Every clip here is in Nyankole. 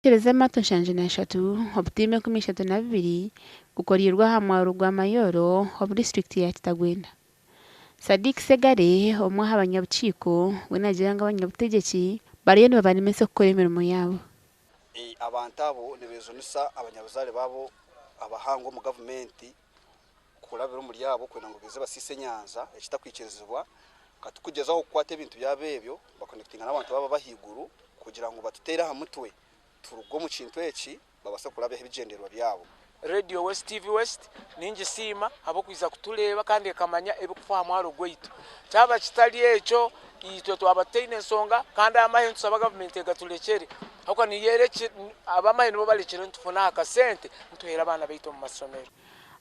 Tekyereza amaato 73, obutimba 32 gukoreirwe aha mwaro gwa Mayooro omu disiturikiti ya Kitagwenda. Sadiq Segare, omwe aha banyabukiiko, we naagira ngu abanyabutegyeki bariyo nibabaremesa okukora emirimo yaabo. Abantu abo nibejunisa abanyabuzaare baabo abahangu omu gavumenti kurabira omuri abo kwenda ngu baije basiise enyanja ekitakwikirizibwa. Ka tukugyezaho kukwata ebintu byabo ebyo bakonekitinga n'abantu baabo ab'ahaiguru kugira ngu batuteere aha mutwe turuge omu kintu eki babaase kurabyaho ebigyendererwa byabo. Radio West TV West ningisiima ahabw'okwija kutureeba kandi ekamanya ebirikufa aha mwaro gwaitu. Kyaba kitari ekyo, itwe twaba tutaine nshonga kandi amahe nitusaba gavumenti egaturekyere ahabw'okuba niyo erekire, ab'amahe nibo barekire nitufuna aha kasente nituheera abaana baitu omu masomero.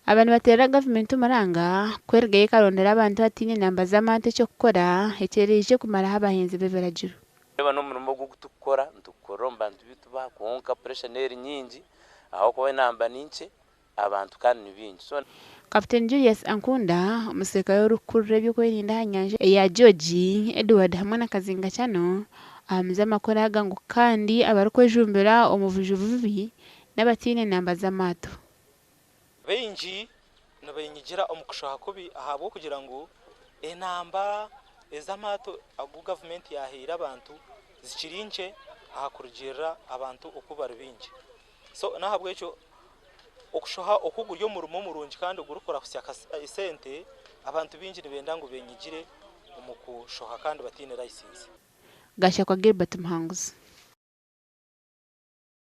Aba nibateerera gavumenti omuranga ku erugayo ekarondera abantu abataine namba z'amaato eky'okukora ekyeraije kumaraho abahinzi b'ebiragiro. Reeba n'omurimo ogu ogu turikukora nitugukorera omu bantu beitu ba kwonka puresha n'eri nyingi ahabw'okuba enamba ni nkye abantu kandi ni baingi so. Kaputeni Julius Ankunda, omuserukare orikukurira eby'okwerinda aha nyanja eya George Edward hamwe na Kazinga Chano ahamize amakuru aga ngu kandi abarikwejumbira omu bujubi n'abataine namba z'amaato. Baingi nibenyigira omu kushoha kubi ahabw'okugira ngu enamba ez'amaato agu gavumenti yaahaire abantu zikiri nkye aha kurugiirira abantu oku bari baingi. So n'ahabw'ekyo okushoha oku guri omurimo murungi kandi ogurikurahutsya esente, abantu baingi nibenda ngu benyigire omu kushoha kandi bataine layisinsi. Gashakwa Gilbert Muhanguzi.